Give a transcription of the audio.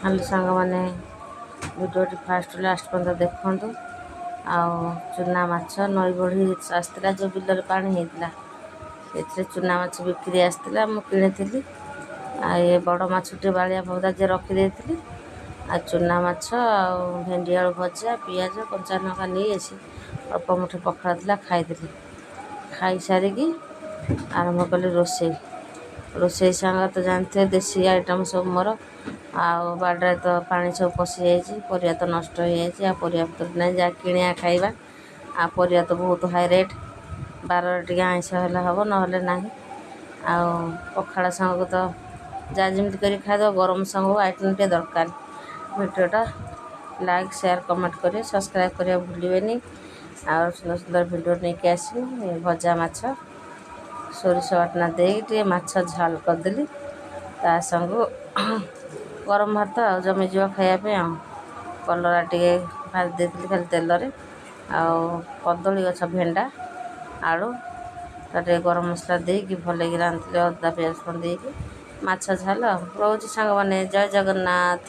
Hello ସାଙ୍ଗମାନେ, ଭିଡ଼ିଓଟି first last ପର୍ଯ୍ୟନ୍ତ ଦେଖନ୍ତୁ। ଆଉ ଚୁନା ମାଛ, ନଈ ବଢ଼ି ଆସିଥିଲା, ଯେଉଁ ବିଲରେ ପାଣି ହେଇଥିଲା, ସେଥିରେ ଚୁନା ମାଛ ବିକ୍ରି ଆସିଥିଲା, ମୁଁ କିଣିଥିଲି। ଆଉ ଏ ବଡ଼ ମାଛଟି ବାଳିଆ ପଦା ଯିଏ ରଖିଦେଇଥିଲି। ଆଉ ଚୁନା ମାଛ ଆଉ ଭେଣ୍ଡି ଆଳୁ ଭଜା, ପିଆଜ, କଞ୍ଚା ଲଙ୍କା ନେଇ ଆସି ଅଳ୍ପ ମୁଠେ ପଖାଳ ଥିଲା, ଖାଇଦେଲି। ଖାଇସାରିକି ଆରମ୍ଭ କଲି ରୋଷେଇ। ରୋଷେଇ ସାଙ୍ଗ ତ ଜାଣିଥିବେ, ଦେଶୀ ଆଇଟମ୍ ସବୁ ମୋର। ଆଉ ବାଡ଼ିରେ ତ ପାଣି ସବୁ ପଶିଯାଇଛି, ପରିବା ତ ନଷ୍ଟ ହେଇଯାଇଛି, ଆଉ ପରିବା ପତ୍ର ନାହିଁ, ଯାହା କିଣିବା ଖାଇବା। ଆଉ ପରିବା ତ ବହୁତ ହାଇ ରେଟ୍। ବାରରେ ଟିକେ ଆଇଁଷ ହେଲେ ହେବ, ନହେଲେ ନାହିଁ। ଆଉ ପଖାଳ ସାଙ୍ଗକୁ ତ ଯାହା ଯେମିତି କରି ଖାଇଦେବ, ଗରମ ସାଙ୍ଗକୁ ଆଇଟମ୍ ଟିକେ ଦରକାର। ଭିଡ଼ିଓଟା ଲାଇକ୍, ସେୟାର, କମେଣ୍ଟ କରିବେ, ସବସ୍କ୍ରାଇବ୍ କରିବା ଭୁଲିବେନି। ଆଉ ସୁନ୍ଦର ସୁନ୍ଦର ଭିଡ଼ିଓ ନେଇକି ଆସିବି। ଭଜା ମାଛ, ସୋରିଷ ବାଟଣା ଦେଇକି ଟିକେ ମାଛ ଝାଲ କରିଦେଲି, ତା ସାଙ୍ଗକୁ ଗରମ ଭାତ ଆଉ ଜମିଯିବ ଖାଇବା ପାଇଁ। ଆଉ କଲରା ଟିକେ ଭାଜି ଦେଇଥିଲି ଖାଲି ତେଲରେ, ଆଉ କଦଳୀ ଗଛ, ଭେଣ୍ଡା, ଆଳୁ ତା ଟିକେ ଗରମ ମସଲା ଦେଇକି ଭଲକି ରାନ୍ଧିଥିଲି, ଅଦା ପିଆଜ ରସୁଣ ଦେଇକି ମାଛ ଝାଲ। ଆଉ ରହୁଛି ସାଙ୍ଗମାନେ, ଜୟ ଜଗନ୍ନାଥ।